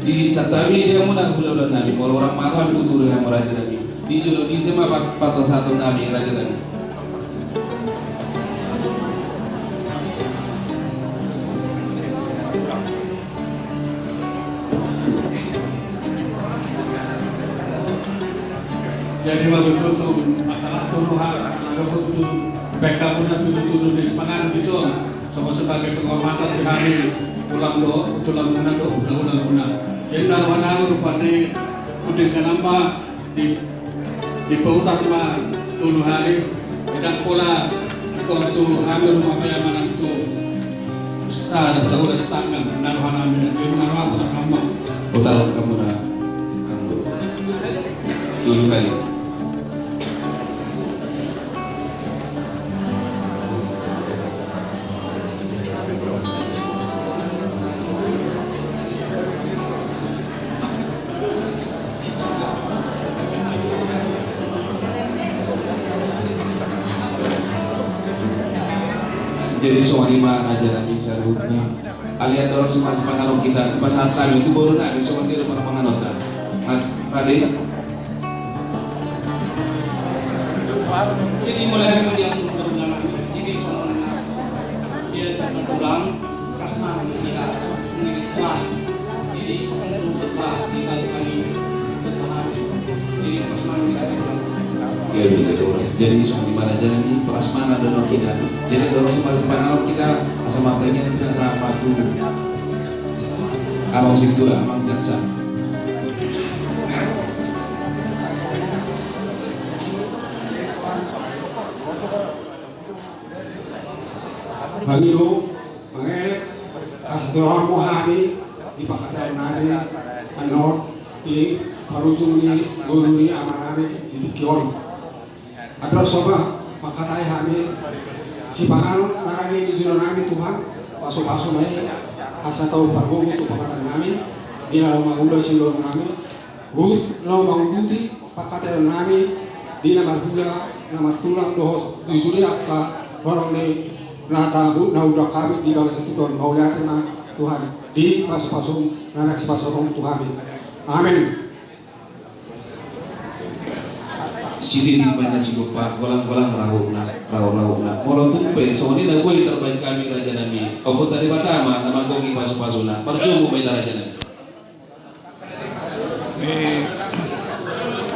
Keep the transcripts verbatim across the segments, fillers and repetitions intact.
Di santabi di hamuna hulahula nami, molo hurang malo hami tu guru hamu raja nami. Di jolo disi ma pas pasahaton nami raja nami. Jadi waktu itu tu masalah tu roha, lalu waktu itu pekka puna tudu-tudu di semangat di sana. Songon sebagai penghormatan di hami tulang do, tulang muna do, tulang muna. Jadi na roha nami rupani pudin kanamba di, di pautan ma tolu hali, tidak pola ikon tu hami rumah pea manang tu, ah, tahu dah setangga, na roha nami, jadi na roha pautan kanamba. Pautan kanamba. Tolu hali. Jadi songon i ma raja nami saluhutna. Alai andorang so masipanganon hita, pasahat hami tu boru nami songon dia do parpanganonta. Raden. Jadi mulai dari yang berundangan ini sama dia sama tulang, kasman kita ini sekelas. Jadi untuk kita kali jadi kasman kita. Ya, ya, jadi horas. Jadi songon i ma raja nami, prasmanan do hita. Jadi andorang so masipanganon hita, asa martangiang hita sama tu amang sintua, amang jaksa. Mangido, mangelek, asa torang ma hami di panghataion nami, annon di parujung ni ngolu ni ama nami di tingki on. Andorang so manghatai hami sipanganon na rade ni jolo nami Tuhan, pasupasu ma i asa tau pargogo tu panghataion nami, di na laho mangula siulahon nami, huhut laho manguduti panghataion nami, di na marhula, na martulang dohot di sude angka horong ni na tahu na undang hami di bagasan tingki on, mauliate ma Tuhan di pasupasu na naeng sipasahaton tu hami. Amen. Sididi ma na sigompa, golang-golang rahutna, rahut-rahutna. Molo tung pe songon i na boi tarbahen hami raja nami, Ompunta Debata ma na manggohi pasu-pasuna. Parjolo ma hita raja nami. Ini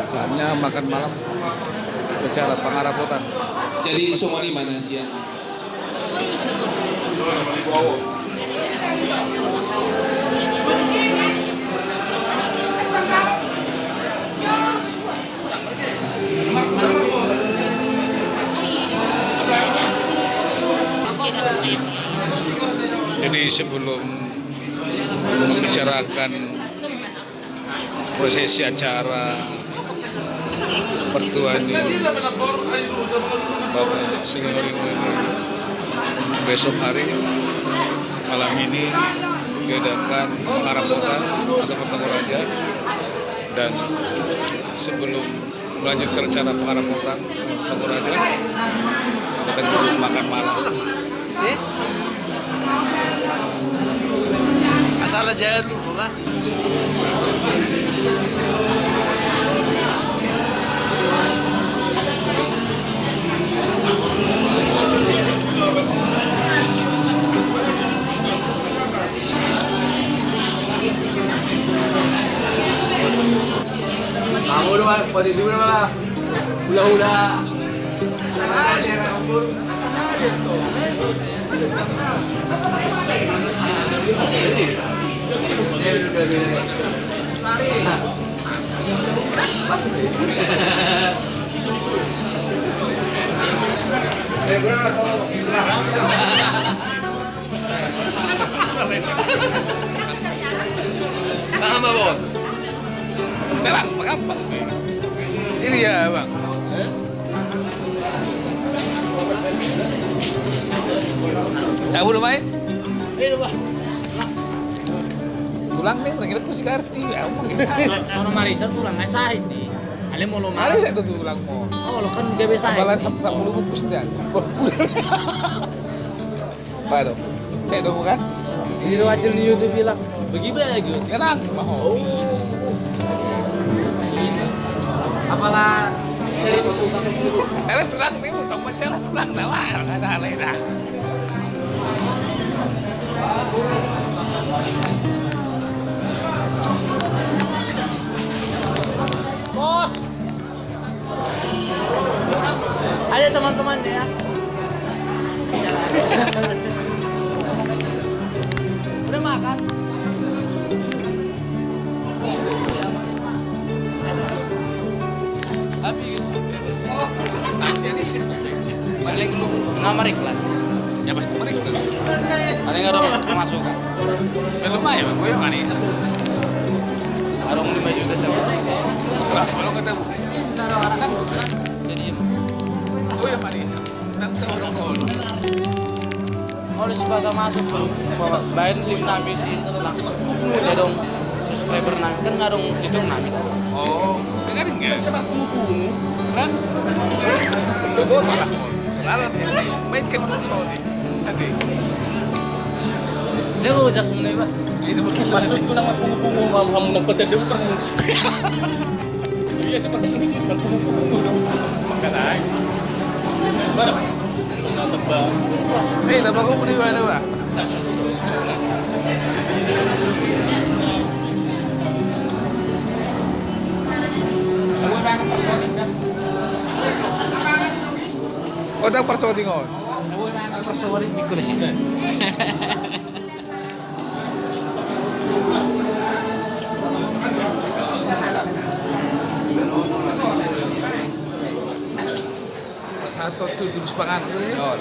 saatnya makan malam, acara pangarapotan. Jadi songon i ma na sian Jadi sebelum membicarakan prosesi acara pertuan di Bapak Sinulinga ini, besok hari, malam ini diadakan pengarapotan atau bertemu raja, dan sebelum melanjutkan acara pengarapotan bertemu raja, kita dulu makan malam. Eh? Asal aja dulu lah. Kamu dua posisi berapa? Hula-hula. Paham, Bos? Tenang, gampang. Ini ya, Bang. Tahu do, Mai? Iya, Bang. Tulang ni, lagi aku si Karti, ya, Bang. Sono marisa tulang, eh, sahit ni. Ale molo marisa do tulang mo. Oh, lo kan gabe sahit. Apalan sampai puluh bungkus dah. Waduh, saya dong kan? Ini do hasil ni YouTube bilang. Bagi-bagi. Tenang, mau. Apalah seribu. Ele tenang nih, mau tambah jalan tenang, dah, wah, nggak salah, dah. Bos. Ayo, teman-teman, ya. Udah makan? Habis. Masih ada. Masih belum. Nggak merik lah. Ya, pasti merik lah. Paling ada pemasukan. Belum aja, Bang. Gue yang mana, Isa? Ada lima juta, coba. Lah, kalau kata Jadi, oh ya, Pak Desa. Nang tahu orang kau. Kalau sebata masuk, baen link nami si langsung. Saya dong subscriber nami, kan nggak dong itu nami. Oh, enggak ada nggak? Sama kuku, kan? Itu kau malah. Lalu, main ke sorry. Oke. Jago jas mana, Pak? Itu makin masuk tuh nama pungu-pungu, mam-, mam-, nang kota dia bukan musik. Iya, seperti itu sih, bukan pungu-pungu. Makanya. Mana? Nonton, Bang. Eh, tambah gua punya dua, dua. Otak persoalan on. Persoalan mikir. Satu tu terus pangan. Oh.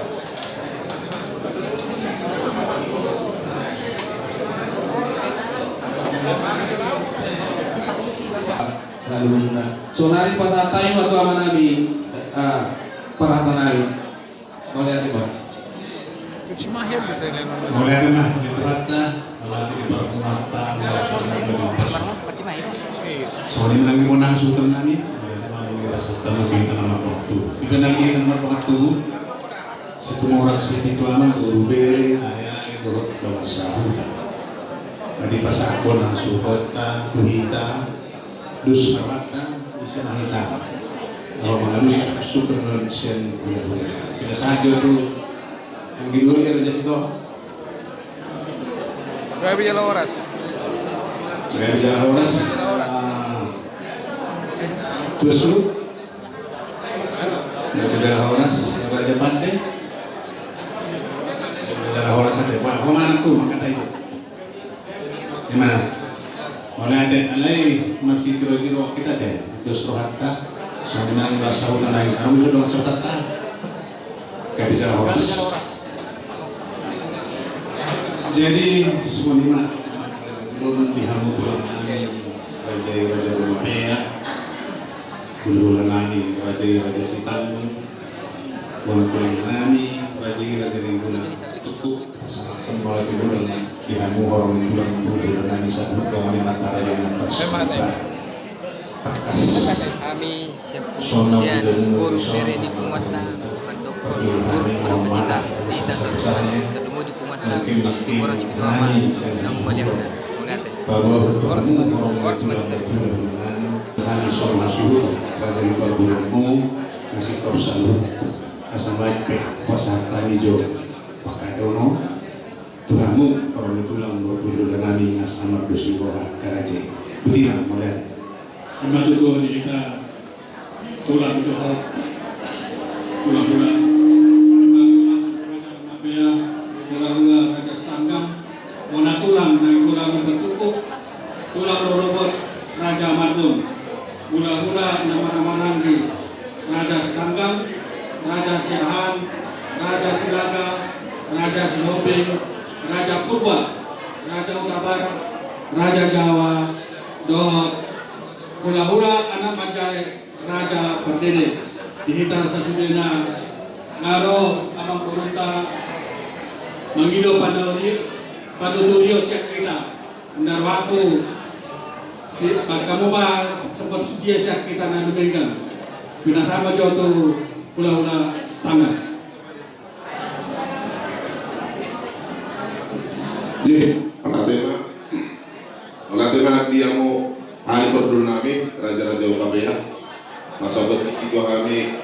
Saluhutna. Sonari pasahat hami ma tu amanami, ah, parhata nami. Mauliate, Bang. Mauliate ma di Tuhanta, mauliate di parpunguanta, mauliate ma di parpunguanta. Songon i ma nang di bona hasuhuton nami, mauliate ma nang di hasuhuton nami, hita na marpangan tubu. Hita nang di hita na marpangan tubu, Situmorang Sipitu Ama, boru, bere, ale-ale, dohot dongan sahuta. Na dipasahat bona hasuhutonta tu hita, dos rohanta, ise ma hita. Ro mangalusi sungkun on sian hulahula. Pinasahat jo tu anggi doli Raja Sitohang. Gabe jala horas. Gabe jala horas. Ah, tuas lu. Gabe jala horas, Raja Pande. Gabe jala horas ate. Wah, ho ma anakku, mangkatai. Ima. Mauliate, alai marsitirotiro hita ate. Dos rohanta. Songon i nang dongan sahuta nai. Songon i dongan sahutanta. Gabe jala horas. Jadi, songon i ma. Di hamu tulang nami, raja i Raja Lumapea. Hulahula nami, raja i Raja Sitanggung. Bona tulang nami, raja i Raja Nainggolan. Cukup. Pasahathon mauliate godang di hamu horong ni tulang, hulahula nami, sahat tu dongan ni Mataraja na marsuhut. Tangkas. Hami sian boru, bere ni punguanta, mandok boru, mandok hita, hita, tarlumobi di punguanta Situmorang Sipitu Ama, na mambaliangna. Mauliate. Horas ma, horas ma. Hami songon hasuhuton, raja i parboruonmu, na sintop saluhut. Asa baen pe pasahat hami jo pangkataion on tu hamu, horong ni tulang, boru, hulahula nami, asa mardos ni roha, karaja i. Botima, mauliate. Ima tutu di hita tulang dohot hulahula. Ima tulang Raja Lumapea, hulahula Raja Sitanggang, bona tulang Nainggolan Umbertukuk, tulang rorobot Raja Matun, hulahula na marhahamaranggi Raja Sitanggang, Raja Siahaan, Raja Silaga, Raja Sihombing, Raja Purba, Raja Hutabarat, Raja Jawa, dohot hulahula anak manjae Raja Pardede. Di hita sasudena, nga ro amangborunta mangido panuturion, panuturion sian hita. Nda rohangku, si, hamu ma sogot sude sian hita na dumenggan. Pinasahat ma jo tu hulahula Sitanggang. Ye, mauliate ma. Pasahat tingki tu hami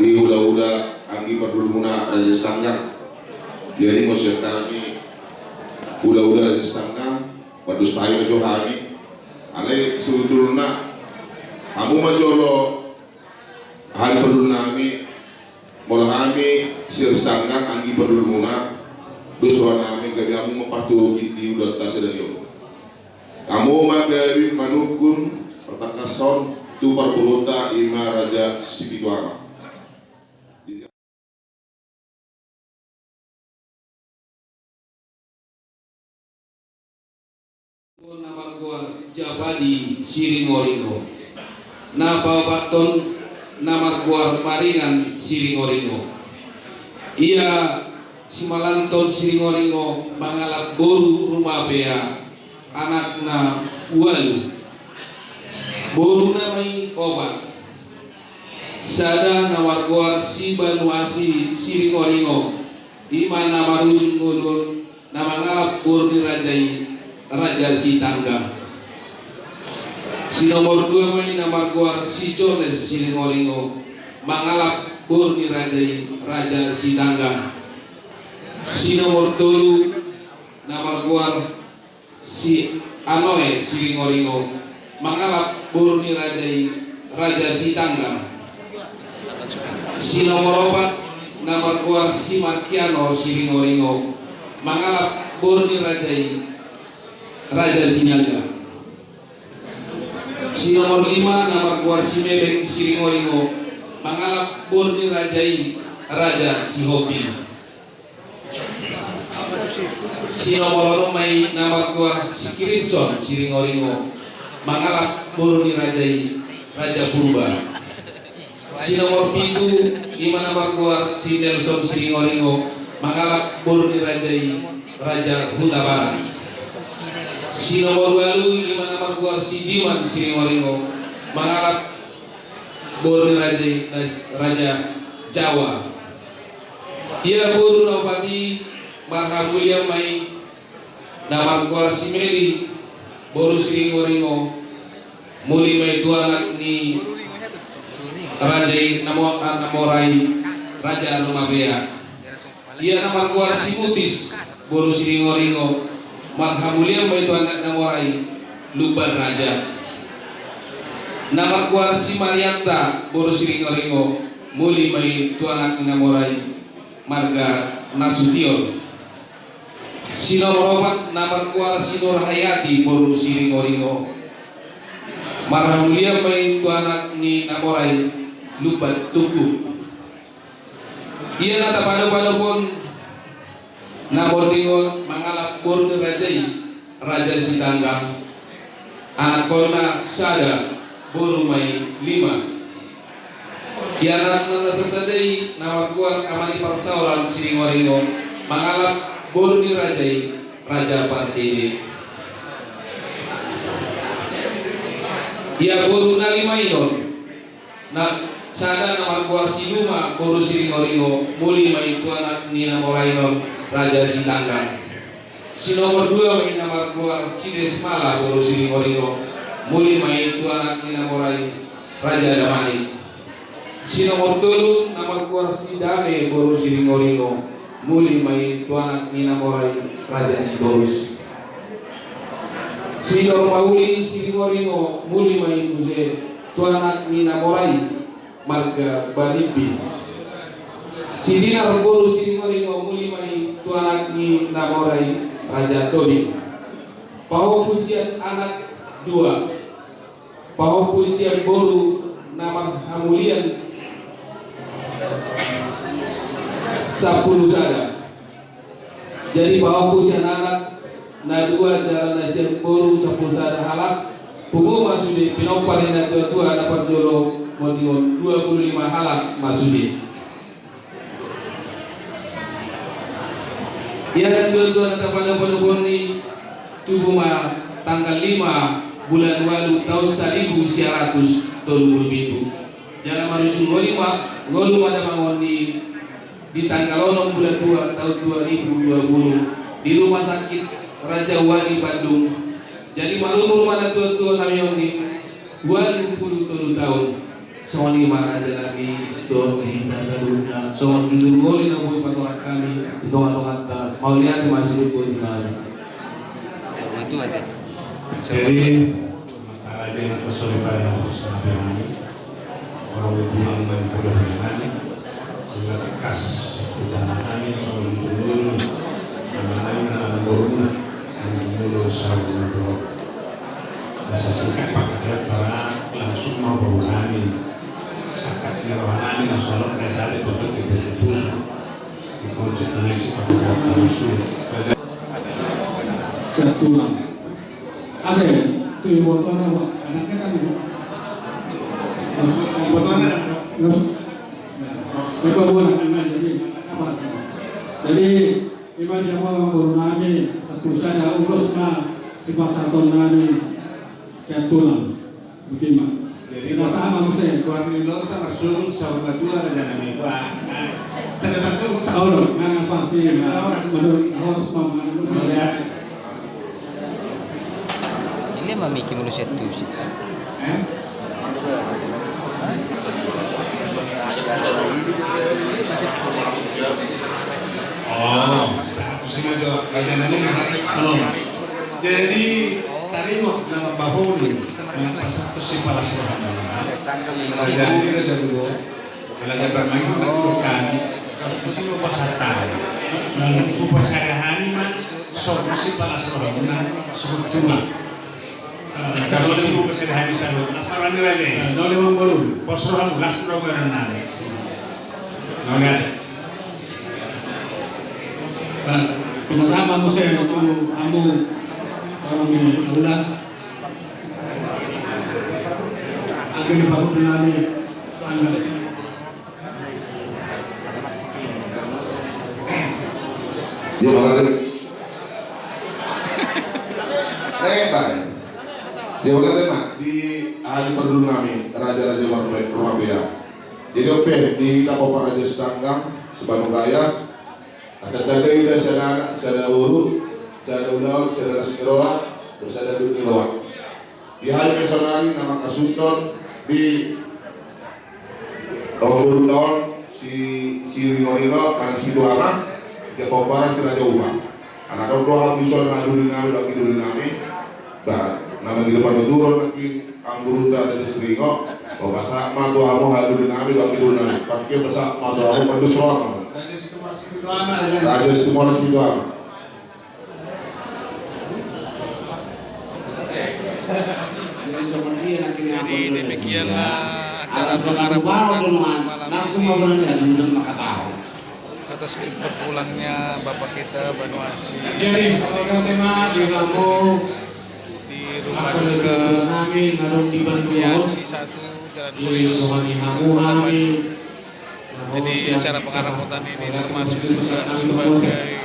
di hulahula anggi parjolo muna Raja Sitanggang. Jadi mauliate hami hulahula Raja Sitanggang, mandok hami ma jo hami. Alai sebetulna hamu ma jolo hali parjolo nami, molo hami si Raja Sitanggang anggi parjolo muna, dos roha nami gabe hamu ma partugi di ulaonta sadari on. Hamu ma gabe manungkun partangkason tu parboruonta, i ma Raja Sipituanak. Na margoar Japadi Siringoringo. Na paopathon na margoar Maringan Siringoringo. Ia si Malanton Siringoringo mangalap boru Rumapea, anakna ualu. Boruna ma i opat. Sada na margoar si Banuasi Siringoringo, i ma na marujung ngolu on, na mangalap boru ni raja i, Raja Sitanggang. Si nomor dua ma i na margoar si Jones Siringoringo, mangalap boru ni raja i, Raja Sitanggang. Si nomor tolu na margoar si Anoe Siringoringo, mangalap boru ni raja i, Raja Sitanggang. Si nomor opat na margoar si Markiano Siringoringo, mangalap boru ni raja i, Raja Sinaga. Si nomor lima na margoar si Mebeng Siringoringo, mangalap boru ni raja i, Raja Sihombing. Si nomor onom ma i na margoar si Crimson Siringoringo, mangalap boru ni raja i, Raja Purba. Si nomor pitu i ma na margoar si Nelson Siringoringo, mangalap boru ni raja i, Raja Hutabarat. Si nomor ualu i ma na margoar si Diman Siringoringo, mangalap boru ni raja i, Raja Jawa. Ia boru na opat i marhamulian ma i, na margoar si Meli boru Siringoringo, muli ma i tu anak ni raja i na mo-, na mora i, Raja Rumapea. Ia na margoar si Mutis boru Siringoringo, marhamulian ma i tu anak na mora i, Lumban Raja. Na margoar si Marianta boru Siringoringo, muli ma i tu anak ni na mora i, marga Nasution. Si nomor opat na margoar si Nurhayati boru Siringoringo, marhamulian ma i tu anak ni na mora i, Lumban Tungku. Ia na tapadopadop on, na bonding on mangalap boru ni raja i, Raja Sitanggang. Anakkonna sada, boru ma i lima. Ia anakna na sasada i na margoar Amani Parsaoran Siringoringo, mangalap boru ni raja i, Raja Pardede. Ia boru na lima i non, na sada na margoar si Duma boru Siringoringo, muli ma i tu anak ni na mora i non, Raja Sitanggang. Si nomor dua ma i na margoar si Desmala boru Siringoringo, muli ma i tu anak ni na mora i, Raja Damanik. Si nomor tolu na margoar si Dame boru Siringoringo, muli ma i tu anak ni na mora i, Raja Sitorus. Si Dormauli Siringoringo, muli ma i muse tu anak ni na mora i, marga Barimbi. Si Dinar boru Siringoringo, muli ma i tu anak ni na mora i, Raja Tobing. Pahompu sian anak dua, pahompu sian boru na marhamulian sampulu sada. Jadi pahompu sian anak na dua jala na sian boru sampulu sada halak, pungu ma sude, pinompar ni na tuatua na parjolo, monding on dua pulu lima halak ma sude. Ia na tuatua na tapadopadop on i, tubu ma tanggal lima bulan ualu taon saribu sia ratus tolu pulu pitu. Jala marujung ngolu ma, ngolu ma damang on i di tanggal onom bulan dua taon dua ribu dua puluh di Rumah Sakit Rajawali Bandung. Jadi marumur ma na tuatua nami on i ualu pulu tolu taon. Songon i ma raja nami, dohot di hita saluhutna, songon dulu ngoli na boi patorang hami di tonga-tonganta, mauliate ma suhut tu Debata. Jadi, raja na tarsuhut pala na hos na pe nami, orang itu ang main pula nami, sehingga tekas kita nami, songon dulu, nami na boruna, nami dulu saudara. Asa singkat pakai para langsung ma borunami. Sakat ni rohanami na solot na tali tutup di pusu-pusu. Di konsep na isi pakai langsung. Satu lah. Ada ya? Itu ibu tuan apa? Anaknya kan ibu. Ibu tuan ada? Ibu tuan ada? Apa sih? Jadi, ima dia mau borunami, satu saja, urus ma sipasahatonnami. Sian tulang. Mungkin ma. Jadi, sama muse. Tuan ni lor ta marsuru saur matua raja nami. Wah, nah, tanda tantu. Saur, nggak apa sih, nggak harus, harus paham. Ya. Ini mami ki mulu satu sih. Eh? Oh, satu sih mah jawab. Raja nami. Oh. Jadi, taringot nama bahulu. Pasahat tu sipalas rohamuna. Raja nami, raja dulu. Raja barmain na tu hami. Harus di sini upasahat hami. Upasahat hami ma, so sipalas rohamuna, sebut tulang. Kalau di sini upasahat hami, salut. Asal ni raja. Pos rohamu, las tu rohamuna. Nggak ada. Nah, sama muse tu hamu, orang ni, ulang. Akhirnya baru berani sandal. Dia malah dia. Naik, Pak. Dia malah dia, Mak. Di ahli perdulu nami, raja-raja rumah pea. Jadi, oke, di kita Bapak Raja Sitanggang, Sibandung Raya. Asa tanda ita sada anak, sada boru, sada ulaon, sada las ni roha, sada dut ni roha. Di hami pe saonari na mangkasuhut di ompunta on si, si Ringo-ringo, manang si Tuama, si Pomparan, si Raja Upa. Anak dong doa hami son na duli nami, bagi duli nami. Ba, nama di depan itu orang lagi. Amang boru ta Raja Sitanggang, pasahat ma tu hamu haha duli nami, bagi duli nami. Pasahat ma tu hamu, pandus roha ma. Raja Situmorang Situama. Jadi demikianlah acara pengharapan malam ini. Atas berpulangnya Bapak kita Banuasi. Jadi, kalau tema di kamu di rumah duka Banuasi satu, Jalan Polis. Jadi acara pengharapan ini termasuk juga sebagai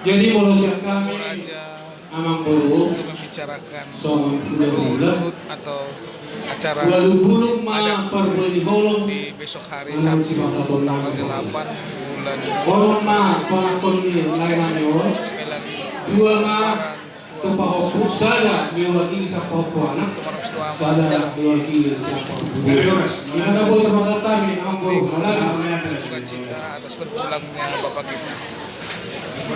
jadi, menurut kami, Raja Amang Boru, untuk membicarakan ruhut atau acara adat di besok hari, Sabtu, tanggal delapan bulan. Sekali lagi, dukacita atas berpulangnya Bapak kita.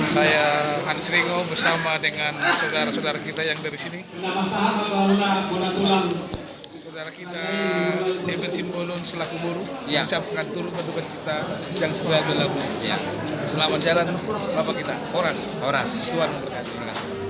Saya Hans Ringo bersama dengan saudara-saudara kita yang dari sini. Saudara kita Eber Simbolon selaku boru, ya, mengucapkan turut berduka cita yang sedalam-dalamnya. Ya. Selamat jalan, Bapak kita. Horas. Horas. Tuhan memberkati. Terima kasih.